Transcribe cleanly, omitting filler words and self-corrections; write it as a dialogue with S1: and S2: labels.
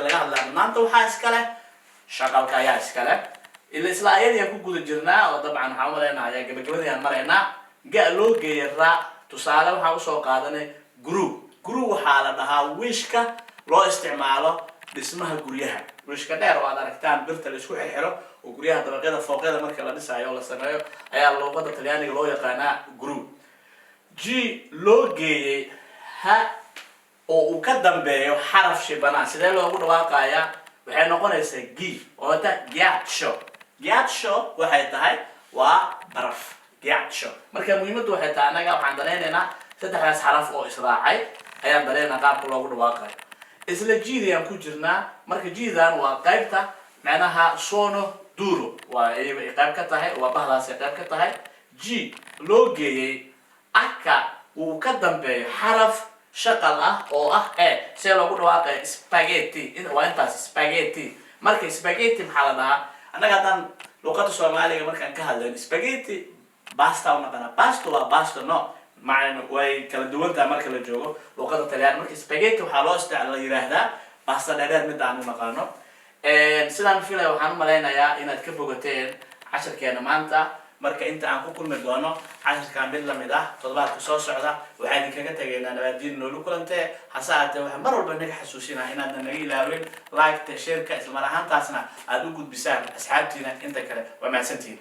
S1: Laga hadlaa mudnaanta waxaa iska leh shaqalka ayaa iska leh. Ila isla ayadii ku guda jirnaa oo dabcan waxaan umaleynayaa gabagabadii aan maraynaa. Ga loo geeyay ra, tusaale waxaan usoo qaadanay gru. Gru waxaa la dhahaa wiishka loo isticmaalo dhismaha guryaha, wiishka dheer oo aad aragtaan, birta la isku xirxiro oo guryaha dabaqyada, fooqyada marka la dhisaayo oo la sameeyo ayaa luuqada Talyaaniga loo yaqaanaa gru. G loo geeyey ha oo uu ka dambeeyo xaraf shibanaa, sidee loogu dhawaaqayaa? Waxay noqonaysaa gi oo ta ghiaccio. Ghiaccio waxay tahay waa baraf, ghiaccio. Marka muhiimaddu waxay tahay, annaga waxaan danaynaynaa saddexdaas xaraf oo israacay ayaan danaynaa qaabka loogu dhawaaqayo. Isla G-dayaan ku jirnaa. Marka G-dan waa qaybta macnaha suono duro, waa iyaga ay qayb ka tahay, waa bahdaas ay qayb ka tahay. G loo geeyey aka uu ka dambeeyo xaraf shaqal ah oo ah e, see loogu dhawaaqaya? Spaghetti waa intaas, spaghetti. Marka spaghetti maxaa la dhahaa? Annaga haddaan luqada Soomaaliga markaan ka hadlayno, spaghetti basta u naqanaa, basto waa basto. No macna way kala duwan tahay marka la joogo luqada Talyaani. Marka spaghetti waxaa loo la yiraahdaa basta dheerdheer midda aan u naqaano. Sidaan filaya, waxaan u malaynayaa inaad ka bogateen casharkeena maanta. Marka inta aan ku kulmi doono casharkan mid lamid ah toddobaadka soo socda, waxaan idinkaga tegaynaa nabaadiin, noolu kulantee. Hase ahaatee, waxaan mar walba naga xasuusinaa inaadan naga ilaawin like-ta, share-ka, islamar ahaantaasna aada u gudbisaan asxaabtiina inta kale. Waa mahadsantihiin.